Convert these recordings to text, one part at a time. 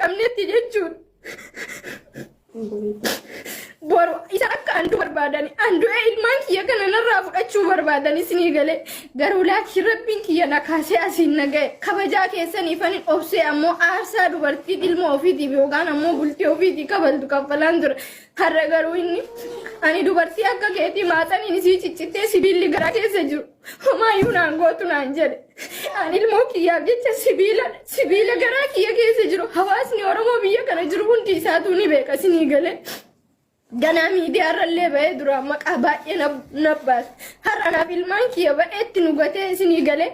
qabnetti jechuudha. Boru isa akka andu barbaadani andu'ee ilmaan kiyya kana narraa fudhachuu barbaadani isinii galee garuu laakiin rabbiin kiyya na kaasee asiin na ga'e kabajaa keessaniif ani obsee ammoo aarsaa dubartiin ilma ofiitiif yookaan ammoo bultii ofiitii kabaltu kaffalaan ture har'a garuu inni ani dubartii akka keetii maaxaniin isii ciccittee sibiilli garaa keessa jiru Homaayyuu naan gootu naan jedhe. Ani ilmoo kiyyaaf jecha sibiila sibiila garaa kiyya keessa jiru hawaasni Oromoo biyya kana jiru hundi isaatuu ni beeka isinii galee. Ganaa miidiyaarrallee ba'ee duraan maqaa baay'ee na baase. Har'a anaaf ilmaan kiyya badheetti nu gatee isinii galee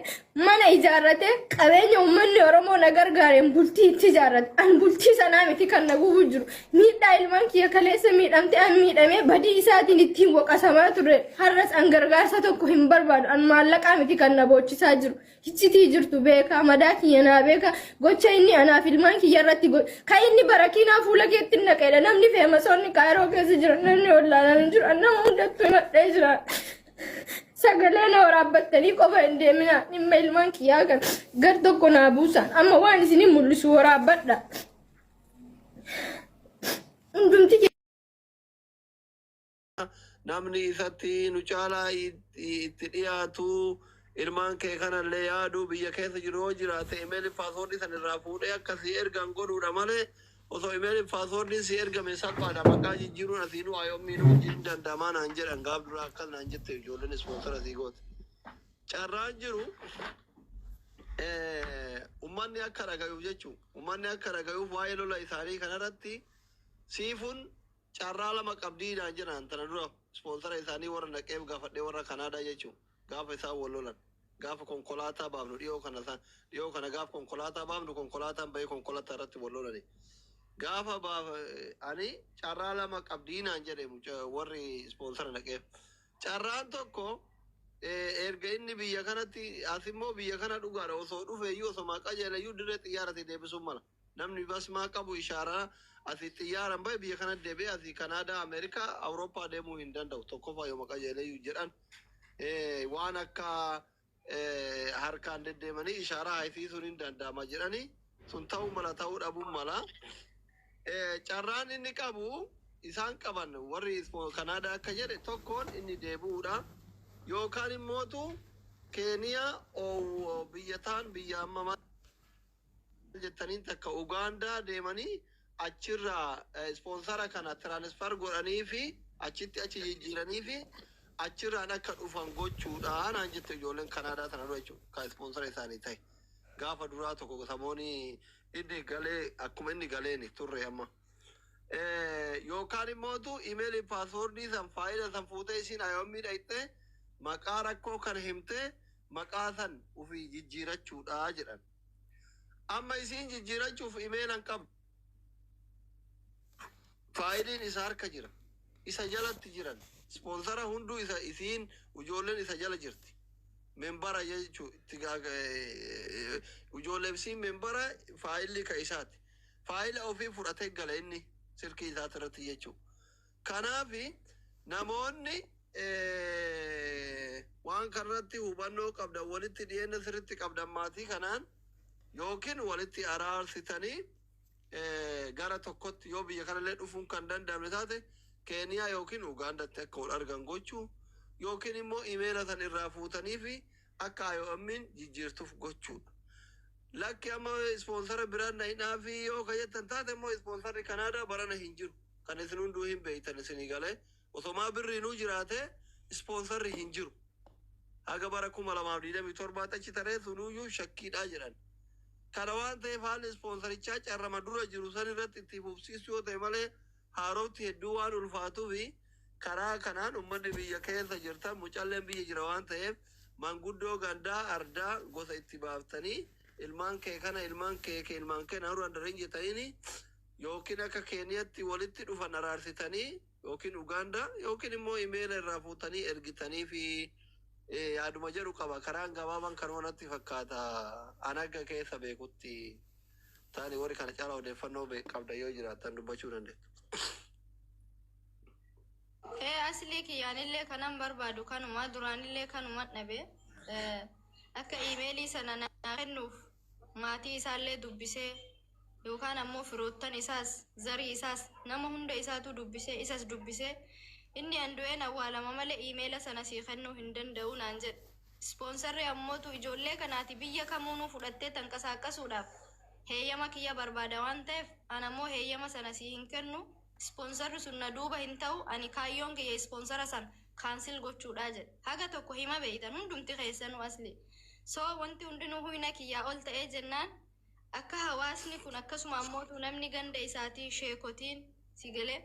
mana ijaarratee qabeenya uummanni Oromoo na gargaareen bultii itti ijaarrate. An bultii sanaa miti kan na gubuu jiru. Miidhaa ilmaan kiyya kaleessa miidhamte an miidhamee badii isaatiin ittiin waqasamaa ture. Har'as an gargaarsa tokko hin barbaadu. An maallaqaa miti kan na boochisaa jiru. Hiccitii jirtu beekaa, madaa kiyya naa beekaa. Gocha inni anaaf ilmaan kiyya irratti godhe. Kan inni barakiinaa fuula keetti naqeedha. Namni feemasoonni kaayiroo keessa jiran namni wallaalaan hin jiru. An nama hundattuu himadhee jira. Sagalee na waraabbattanii qofa hin deeminaa. Dhimma ilmaan kiyyaa kan gar tokko naa buusan. Amma waan isinii mul'isu waraabbadha. Hundumti Namni isatti nu caalaa itti dhiyaatu ilmaan kee kanallee yaadu biyya keessa jiru yoo jiraate imeelii paaswoordii san irraa fuudhee akka sii ergan godhuudha malee osoo imeelii paaswoordiin sii ergame salphaadha maqaa jijjiiruun asiinuu IOM hin danda'amaa naan jedhan gaaf duraa akkas naan jette ijoolleen ispoonsara sii goote. Carraan jiru ummanni akka dhagayuuf jechuun ummanni akka dhagayuuf waa'ee lola isaanii kanarratti siifuun carraa lama qabdii naan jedhan tana dura ispoonsara isaanii warra naqeef gaafadhee warra Kanaadaa jechuun gaafa isaan wal lolan gaafa konkolaataa baafnu dhiyoo kana dhiyoo kana gaafa konkolaataa baafnu konkolaataan bahee konkolaataa irratti wal lolani. Gaafa baaf ani carraa lama qabdii naan jedhe warri ispoonsara naqeef. Carraan tokko erga inni biyya kanatti as immoo biyya kana dhugaadha osoo dhufe iyyuu osoo qajeele iyyuu dirree xiyyaarati deebisuun mala. Namni basmaa qabu ishaaraa asii xiyyaaran bahe biyya kana deebi'ee asii Kanaadaa, Ameerikaa, Awurooppaa deemuu hin danda'u. Tokkoffaa yooma qajeele iyyuu jedhan waan akka harkaan deddeemanii ishaaraa haysiisuun hin danda'ama jedhanii sun ta'uu mala ta'uu dhabuun mala. Carraan inni qabu isaan qaban warri Kanaadaa akka jedhe tokkoon inni deebi'uudha. Yookaan immootu Keeniyaa biyya taan biyya amma maal jettaniin takka Ugaandaa deemanii achirraa ispoonsara kana transfer godhanii fi achitti achi jijjiiranii fi achirraan akka dhufan gochuudha naan jette ijoolleen Kanaadaa tana dura jechuudha kan ispoonsara isaanii ta'e. Gaafa duraa tokko samoonii inni galee akkuma inni galeeni turre amma. Yookaan immootu imeelii paaswoordii san faayila san fuutee isiin IOM dhaqxee maqaa rakkoo kana himtee maqaa san ofii jijjiirachuudha jedhan. Amma isiin jijjiirachuuf imeela hin qabdu. Faayiliin isa harka jira. Isa jalatti jiran. Ispoonsara hunduu isa isiin ijoolleen isa jala jirti. Membara jechuu itti ijoollee isiin membara faayilli ka isaati. Faayila ofii fudhatee gala inni silkii isaati irratti jechuu. Kanaafi namoonni waan kanarratti hubannoo qabdan walitti dhiyeenya sirriitti qabdan maatii kanaan yookiin walitti araarsitanii gara tokkotti yoo biyya kanallee dhufuun kan danda'amne taate Keeniyaa yookiin Ugaandatti akka wal argan gochuu yookiin immoo imeela san irraa fuutanii fi akka IOM'n jijjiirtuuf gochuudha. Lakki amma ispoonsara biraan dhayinaa fi yoo ka jettan taate immoo ispoonsarri Kanaadaa barana hin jiru. Kan isin hunduu hin beektan isinii galee osomaa birriinuu jiraate ispoonsarri hin jiru. Haga bara 2027 achi taree sunuyyuu shakkiidhaa jedhan. Kana waan ta'eef haalli ispoonsarichaa carrama dura jiru san irratti itti fufsiisuu yoo ta'e malee haarofti hedduu waan ulfaatuufi karaa kanaan ummanni biyya keessa jirtan mucalleen biyya jira waan ta'eef manguddoo gandaa ardaa gosa itti baaftanii ilmaan kee kana ilmaan kee kee ilmaan kee naannoo andarin jetaniini yookiin akka Keeniyatti walitti dhufan araarsitanii yookiin Ugaandaa yookiin immoo imeela irraa fuutanii ergitanii fi yaaduma jedhu qaba. Karaan gabaabaan kanuma natti fakkaata. An akka keessa beekutti taani warri kana caalaa odeeffannoo qabda yoo jiraattan dubbachuu dandeettu. Ee aslii kiyyaanillee kanan barbaadu kanuma duraanillee kanuma dhabe akka iimeelii sana naa kennuuf maatii isaallee dubbisee. Yookaan ammoo firoottan isaas, zarii isaas, nama hunda isaatu dubbisee, isas dubbisee, inni an du'een awwaalama malee iimeela sana sii kennuu hin danda'u naan jedhe. Ispoonsarri ammootu ijoollee kanaati biyya kamuunuu fudhattee tanqasaaqqasuudhaaf heeyyama kiyya barbaada waan ta'eef, an ammoo heeyyama sana sii hin kennu, ispoonsarri sun na duuba hin ta'u, ani kaayyoon kiyya ispoonsara san cancel gochuudha jedhe. Haga tokko hima beeytan hundumti keessanuu asli. So wanti hundinuu huyna kiyyaa ol ta'ee jennaan, akka hawaasni kun, akkasuma ammootu namni ganda isaatii, sheekotiin si galee,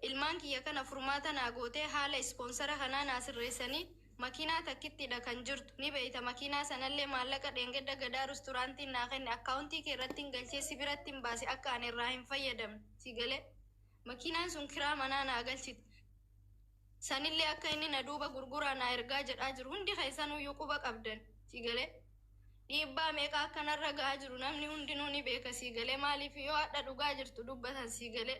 ilmaan kiyya kana furmaata naa gootee haala ispoonsara kanaa naa sirreessanii. Makiinaa takkittidha kan jirtu ni beeyta. Makiinaa sanallee maallaqa dheengadda Gadaa rusturaantiin naa kenne akkaawuntii kee irratti hin galchee, si biratti hin baase, akka ani irraa hin fayyadamne. Si galee, makiinaan sun kiraa manaa naa galchiti. Sanillee akka inni na duuba gurguraa naa ergaa jedhaa jiru hundi keessanuyyuu quba qabdan. Si galee, dhiibbaa meeqa akka narra ga'aa jiru namni hundinuu ni beeka. Si galee, maaliif yoo hadha dhugaa jirtu dubbatan, si galee,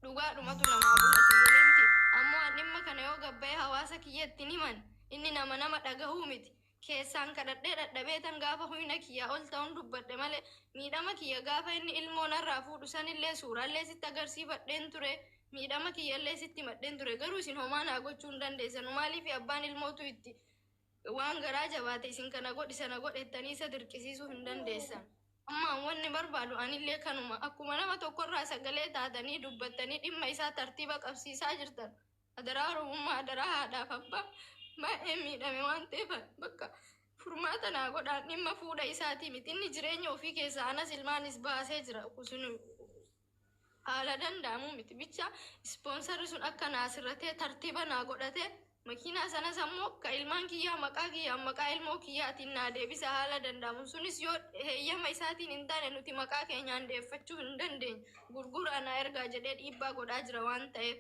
dhugaadhumatu namaa bula. Si galee miti? Ammoo an dhimma kana yoo gabbayee hawaasa kiyyatti himan, inni nama dhagahuu miti. Keessaan kadhadhee dhadhabee tan gaafa huyna kiyyaa ol ta'uun dubbadhe malee, miidhama kiyya gaafa inni ilmoo narraa fuudhu sanillee suuraallee sitti agarsiifadheen ture, miidhama kiyyallee sitti madheen ture. Garuu isin homaa naa gochuu hin dandeessanu. Maaliif abbaan ilmootu itti waan garaa jabaate isin kana godhi, sana godhettanii isa dirqisiisuu hin dandeessan. Amma wanni barbaadu anillee kanuma, akkuma nama tokkorraa sagalee taatanii dubbattanii dhimma isaa tartiiba qabsiisaa jirtan. Adaraa Oromummaa, adaraa haadhaaf abbaa, baay'ee miidhame waan ta'eef bakka furmaata naa godhaan. Dhimma fuudha isaatii miti, inni jireenya ofii keessaa anas ilmaanis baasee jira. Sun haala danda'amu miti. Bicha ispoonsarri sun akka naa sirratee tartiiba naa godhatee, makiinaa sanas ammoo ka ilmaan kiyyaa maqaa kiyyaan maqaa ilmoo kiyyaatiin naa deebisa haala danda'amu. Sunis yoo heeyyama isaatiin hin taane, nuti maqaa keenyaan deeffachuu hin dandeenyu, gurguraa naa ergaa jedhee dhiibbaa godhaa jira waan ta'eef.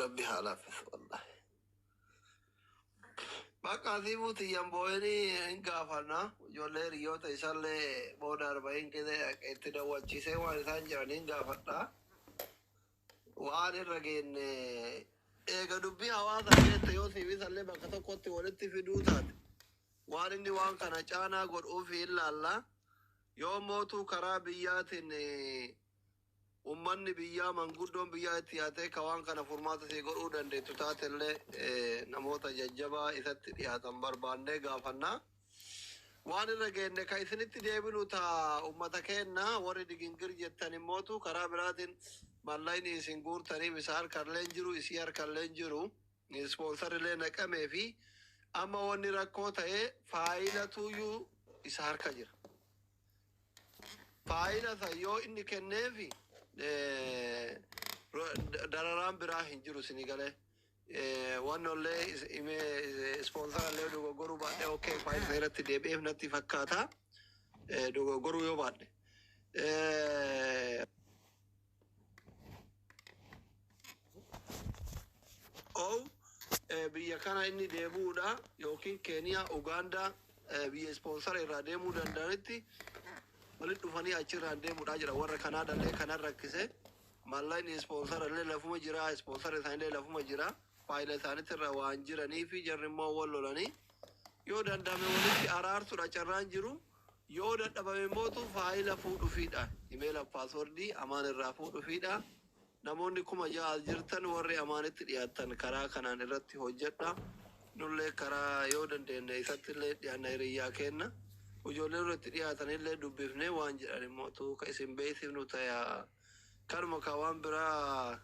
Rabbi haa laaffisu wallahi. Bakka asii buutiyyan boo'inii hin gaafanna. Ijoollee hiriyoota isaallee booda 40 qixee itti dawwachiisee waan isaan jiran hin gaafadha. Waan irra geenne eega dubbii hawaasa keessa yoo siif isallee bakka tokkotti walitti fiduu taate, waan inni waan kana caanaa godhuuf hin laalla. Yoo mootuu karaa biyyaatiin ummanni biyyaa, manguddoon biyyaa itti dhiyaatee ka waan kana furmaata sii godhuu dandeettu taatellee, namoota jajjabaa isatti dhiyaatan barbaannee gaafannaa. Waan irra geenne ka isinitti deebinu ta ummata keenna. Warri digingir jettan immootu karaa biraatiin mallaqni isin guurtaniif isa harkallee hin jiru, isii harkallee hin jiru, ispoonsarillee naqamee fi amma wanni rakkoo ta'e faayilatuyyuu isa harka jira. Faayila san yoo inni kenneefi dararaan biraa hin jiru isinii galee. Wannollee ispoonsarallee dogoggoruu baadhee, okay, faayila sana irratti deebi'eef natti fakkaata. Dogoggoruu yoo baadhe. Ow biyya kana inni deebi'uudha yookiin Keeniyaa, Ugaandaa, biyya ispoonsara irraa deemuu danda'anitti walitti dhufanii achirraan deemuudha jira. Warra Kanaadallee kanan rakkise, mallaqni ispoonsara illee lafuma jira, ispoonsara isaanillee lafuma jira, faayila isaanitti irra waan jiranii fi jarri immoo wal lolanii yoo danda'ame walitti araarsuudha carraan jiru. Yoo dadhabame mootu faayila fuudhufiidha, imeela passwordii Amaan irraa fuudhufiidha. Namoonni 6,000 as jirtan, warri Amaanitti dhiyaattan, karaa kanaan irratti hojjedha. Nullee karaa yoo dandeenye isatti illee dhiyaanna. Hiriyyaa kenna ijoollee irratti dhiyaatanillee dubbifnee waan jedhan immoo ka isin beeksifnu ta'a. Kanuma ka waan biraa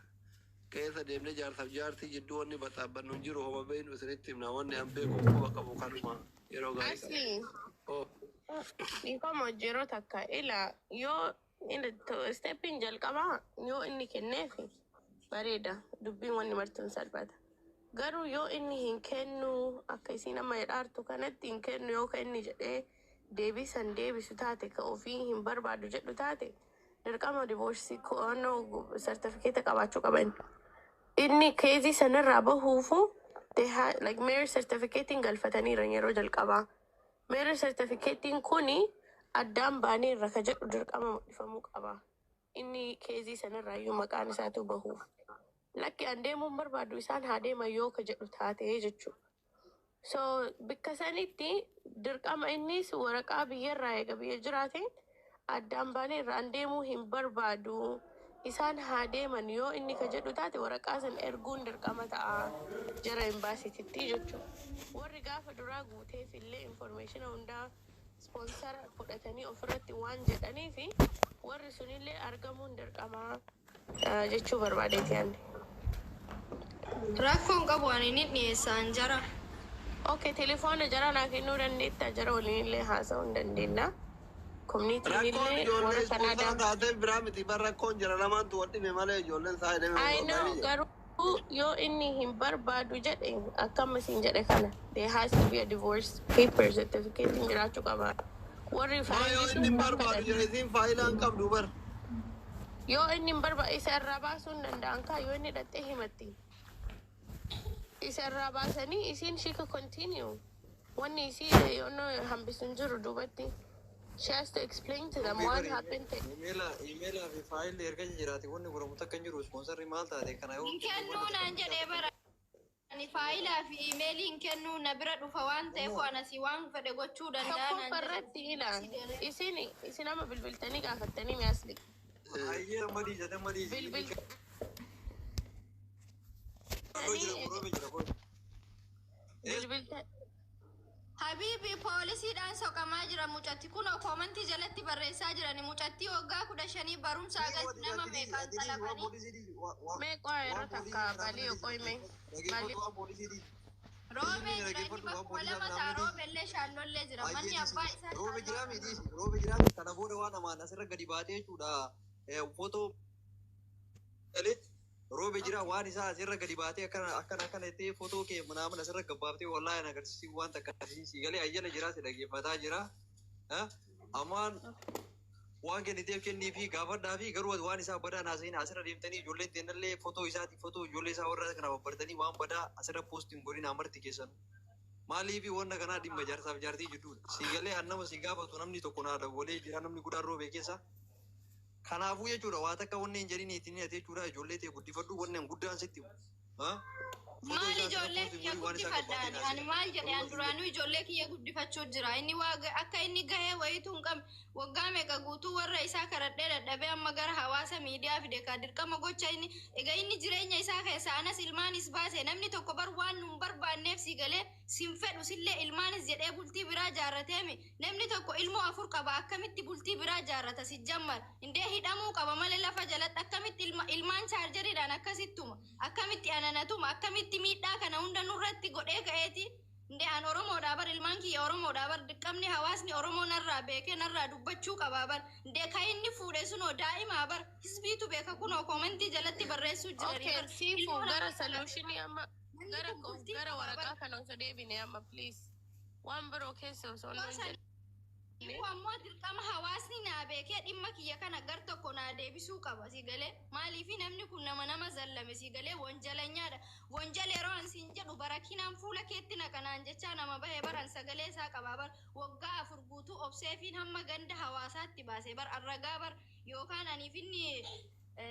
keessa deemnee jaarsaaf jaartii jidduu wanni baxaabbannu hin jiru. Homa beeknu isinitti himna. Wanni an beeku quba qabu kanuma. Yeroo gaarii qaba. Asli, Oh. dhiifama, yeroo takka ila yoo steppiin jalqabaa yoo inni kenneefi bareeda, dubbiin wanni martuun salphata. Garuu yoo inni hin kennu, akka isiin amma jedhaartu kanatti hin kennu yoo ka inni jedhee deebisan deebisu taate, ka ofii hin barbaadu jedhu taate, dirqama divorceii qo'annoo sartifikeeta qabaachuu qaban. Inni caseii sanarraa bahuufu they had like marriage certificatein galfataniiran yeroo jalqabaa. Marriage certificatein kuni addaan baanee irra ka jedhu dirqama mul'ifamuu qaba. Inni caseii sanarraa iyyuu maqaan isaatu bahuuf. Lakki, an deemuun barbaadu, isaan haa deeman yoo ka jedhu taate jechuudha. So bikka sanitti dirqama innis waraqaa biyyarraa eega biyya jiraateen addaan baanee irraan deemuu hin barbaadu. Isaan haa deeman yoo inni ka jedhu taate, waraqaa san erguun dirqama ta'a jara embaasiititti jechuudha. Warri gaafa duraa guuteef illee information hundaa sponsor fudhatanii ofirratti waan jedhaniifi warri sunillee argamuun dirqama jechuu barbaadeeti ani. Rakkoon qabu, ani ni dhiyeessaan jara. Okay, telefoona jara naa kennuu dandeetta, jara waliin illee haasa'uu hin dandeenya. Communityn Rakkoon illee ijoollee warra sponsor Kanaadaa. taateef biraa miti bar, rakkoon jira lamaantu wal dhibee malee ijoolleen isaa hidhamee. I know, garuu yoo inni hin barbaadu jedhe, akkam isin jedhe kana, there has to be a divorce paper, certificate jiraachuu qaba. Warri Maa yoo faranjii inni hin sun barbaadu kadhatan. jedhe, isiin faayilaan qabdu bar. Yoo inni hin barbaadu, isa irraa baasuu hin danda'an kaa, yoo inni dhattee himatti. Isa irraa baasanii isiin she could continue. Wanni isii yoonnoo hambisu hin jiru duubatti. She has to explain to them what happened to Imeelaa fi faayilli erga jiraate wanni godhamu takka hin jiru. Sponsorri maal taate kana yoo Hin kennuu naan jedhee bara. Ani faayilaa fi imeelii hin kennuu, na bira dhufa waan ta'eef waan asii waan fedhe gochuu danda'a naan Tokkoffaa jedhe. irratti ila isin amma bilbiltanii gaafattanii mi'asli. Hayyee, madii jedhe madii. Bilbiltanii Jira jira. bilbilta Habiibi, poolisiidhaan soqamaa jira mucatti. Kunoo commentii jalatti barreessaa jirani, mucattii waggaa 15 barumsa agas nama meeqaan xalafanii. Mee qo'a, yeroo takka balii qo'ime balii. Roobee jira, inni bakkuma lama ta'a, roobellee shaallollee jira, manni abbaa isaa Roobe jira shaalloo. miti, roobe jira. Kana booda waan amaan asirra gadi baatee jechuudha. Footoo roobe jira, waan isaa asirra gadi baatee akkana akkana akkana jettee footoo kee manaaman asirra gabbaaftee wallaahi na agarsiisi, waan takka si galee ayyana jira, si dhaggeeffataa jira. Ammaan waan kenniteef kennii fi gaafadhaa fi garuu waan isaa badaa naasa'in. Asirra deemtanii ijoolleen teennallee footoo isaati, footoo ijoollee isaa warra kana babbartanii waan badaa asirra postiin godhin amarti keessan. Maaliif wanna kanaa dhimma jaarsaaf jaartii jidduudha. Si galee annama si gaafatu namni tokko naa dawwalee jira, namni guddaan roobee keessa. Kanaafuu jechuudha, waa takka wanni hin jedhin ittiin hidhate jechuudha, ijoollee ta'e guddifadhu, wanni hin guddaan sitti himu. Maal ijoollee kiyya guddifadhaani? Ani maal jedhe? An duraanuu ijoollee kiyya guddifachuu jira. Inni waa akka inni gahee wayitu hin qabne, waggaa meeqa guutuu warra isaa karadhee dadhabee amma gara hawaasa miidiyaa fide ka dirqama gocha inni egaa inni jireenya isaa keessa anas ilmaanis baase. Namni tokko bar waan nun barbaanneef si galee sin fedhu sillee ilmaanis jedhee bultii biraa jaarrateemi. Namni tokko ilmoo afur qaba, akkamitti bultii biraa jaarrata? Si jammar indee hidhamuu qaba malee lafa jalatti akkamitti ilmaan chaarjeriidhaan akkasittuma, akkamitti ananatuma, akkamitti miidhaa kana hunda nurratti godhee ka'eeti? Indee an Oromoodhaa bar, ilmaan kiyya Oromoodhaa bar, dirqamni hawaasni Oromoo narraa beekee narraa dubbachuu qabaa bar. Indee kan inni fuudhe sunoo daa'imaa bar, hisbiitu beeka, kunoo commentii jalatti barreessuu jiranii Okay, bar. siifu Ilmoo gara namaa solutionii amma namni gara kun bultii gara qaba bar. waraqaa kana osoo deebine amma, please, waan biroo keessa osoo Yoo hin san jenne. Ammoo dirqama hawaasni naa beekee dhimma kiyya kana gar tokko naa deebisuu qaba, si galee? Maaliifi namni kun nama zallame, si galee? Wanjalanyaadha. Wanjala yeroo an siin jedhu barakinaan fuula keetti naqanaan jechaa nama bahee baran sagalee isaa qabaa bar. Waggaa 4 guutuu obseefiin hamma ganda hawaasaatti baase bar, arragaa bar. Yookaan aniif inni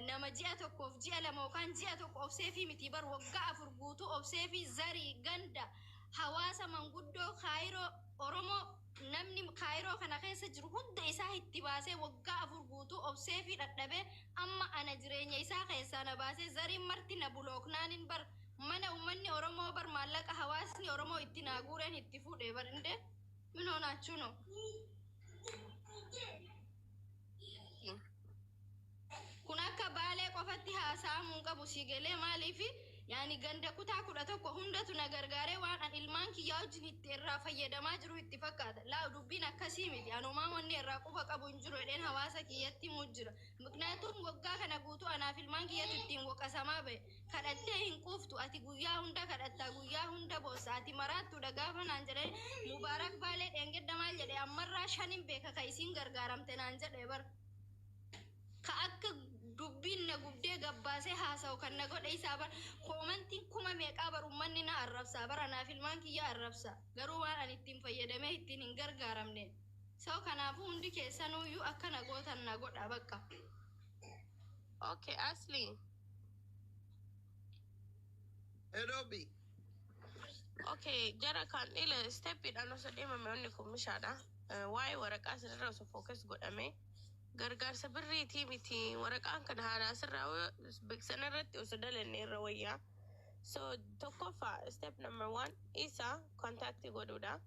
nama ji'a tokkoof ji'a 2 yookaan ji'a 1 obseefii miti bar. Waggaa 4 guutuu obseefii zarii ganda hawaasa manguddoo Kaayiroo, Oromoo, namni Kaayiroo kana keessa jiru hunda isaa itti baasee waggaa 4 guutuu obsee fi dhadhabee amma ana jireenya isaa keessaa na baasee zariin marti na blocknaanin bar. Mana uummanni Oromoo bar maallaqa hawaasni Oromoo itti naa guureen itti fuudhee bar. Indee minoo naachuuno. Kun akka Baalee qofatti haasa'amuu hin qabu, si galee? Maaliifi yaani ganda kutaa 11 hundatu na gargaaree waan an ilmaan kiyyaa wajjin itti irraa fayyadamaa jiru itti fakkaata. Laa, dubbiin akkasii miti. Anumaa wanni irraa quba qabu hin jiru jedheen hawaasa kiyyatti himuu jira. Miknaatuun waggaa kana guutuu anaaf ilmaan kiyyatu ittiin waqasamaa bahe. Kadhattee hin quuftu ati, guyyaa hunda kadhattaa, guyyaa hunda boossa, ati maraattuudha gaafa naan jedhee, Mubaarak Baalee dhengedda maal jedhe? Ammarraa shanin beeka ka isiin gargaaramte naan jedhe bar. Ka akka dubbiin na gubdee gabbaasee haasa'u kan na godhe isaa bar. Commentiin kuma meeqaa bar, ummanni na arrabsaa bar, anaaf ilmaan kiyya arrabsa, garuu waan ani ittiin fayyadamee ittiin hin gargaaramne. So kanaafuu hundi keessanuyyuu akka na gootan na godha bakka. Okay, Asli. Edoobi. Okay, jara kan ila steppiidhaan osoo deemame wanni kun mishaadha. Waa'ee waraqaa asirra osoo focus godhame gargaarsa birriitii miti, waraqaan kan haala asirraa beeksana irratti osoo dalanne irra wayyaa. So tokkoffaa, step number one, isa contact godhuudha.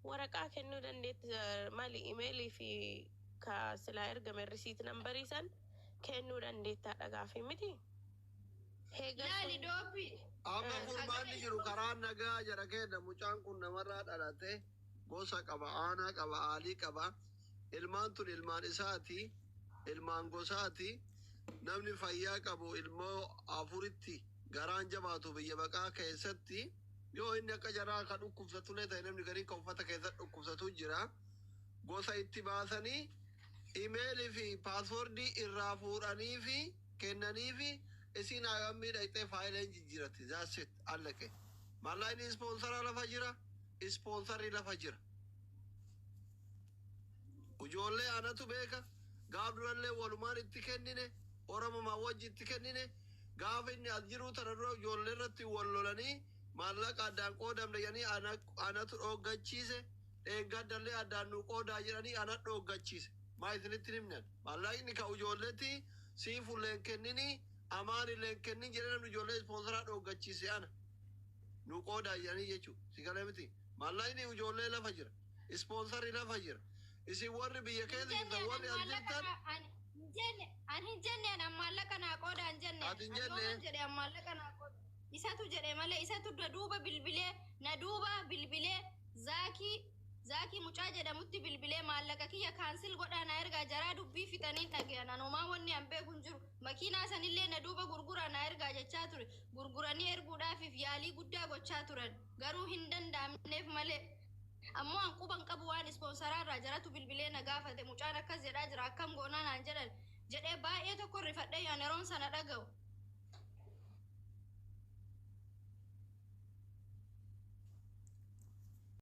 Waraqaa kennuu dandeetti, maali, imeelii fi ka silaa ergame receipt numberii san kennuu dandeettaa dhagaafi miti. Heegan Laali doobbi. Amma furmaanni jiru karaa nagaa jara keenya. Mucaan kun namarraa dhalate, gosa qaba, aanaa qaba, aalii qaba. Ilmaan tun ilmaan isaati, ilmaan gosaati. Namni fayyaa qabu ilmoo afuritti garaan jabaatu biyya baqaa keessatti yoo inni akka jaraa ka dhukkubsatullee ta'e, namni gariin ka uffata keessatti dhukkubsatu jira. Gosa itti baasanii imeelii fi passwordii irraa fuudhanii fi kennanii fi isin hagamii dhaqxee faayileen jijjiiratti. That's it, allaqe. Maallaqni ispoonsara lafa jira, ispoonsarri lafa jira. Ijoollee anatu beeka. Gaaf durallee walumaan itti kennine, oromomaa wajji itti kennine. Gaafa inni as jiru tana dura ijoollee irratti wal lolanii maallaqa addaan qoodamne jedhanii anatu dhooggachiise. Dheengaddallee addaan nu qoodaa jedhanii ana dhooggachiise. Maa isinitti himnan? Maallaqni ka ijoolleetti siifulleen kennini, amaanilleen kennin jedhee namni ijoollee ispoonsaraa dhooggachiise ana. Nu qoodaa jedhanii jechuudha. Si galee miti? Maallaqni ijoollee lafa jira, ispoonsarri lafa jira. Isin warri biyya keessa jirtan, warri as jirtan. An hin jenne, an maallaqa naa qooda hin jenne. Ati hin Ani jenne? yooman jedhe an maallaqa naa qooda? Isatu jedhe malee, isatu na duuba bilbilee, na duuba bilbilee, Zaakii, Zaakii mucaa jedhamutti bilbilee, maallaqa kiyya cancel godhaa na ergaa, jaraa dubbii fixanii dhagayan. An homaa wanni an beeku hin jiru. Makiinaa sanillee na duuba gurguraa na ergaa jechaa ture. Gurguranii erguudhaafiif yaalii guddaa gochaa turan, garuu hin danda'amneef malee. Ammoo an quban qabu waan ispoonsaraarraa. Jaratu bilbilee na gaafate, mucaan akkas jedhaa jira, akkam goonaa naan jedhan jedhee baay'ee tokko rifadhee yaan yeroon sana dhaga'u.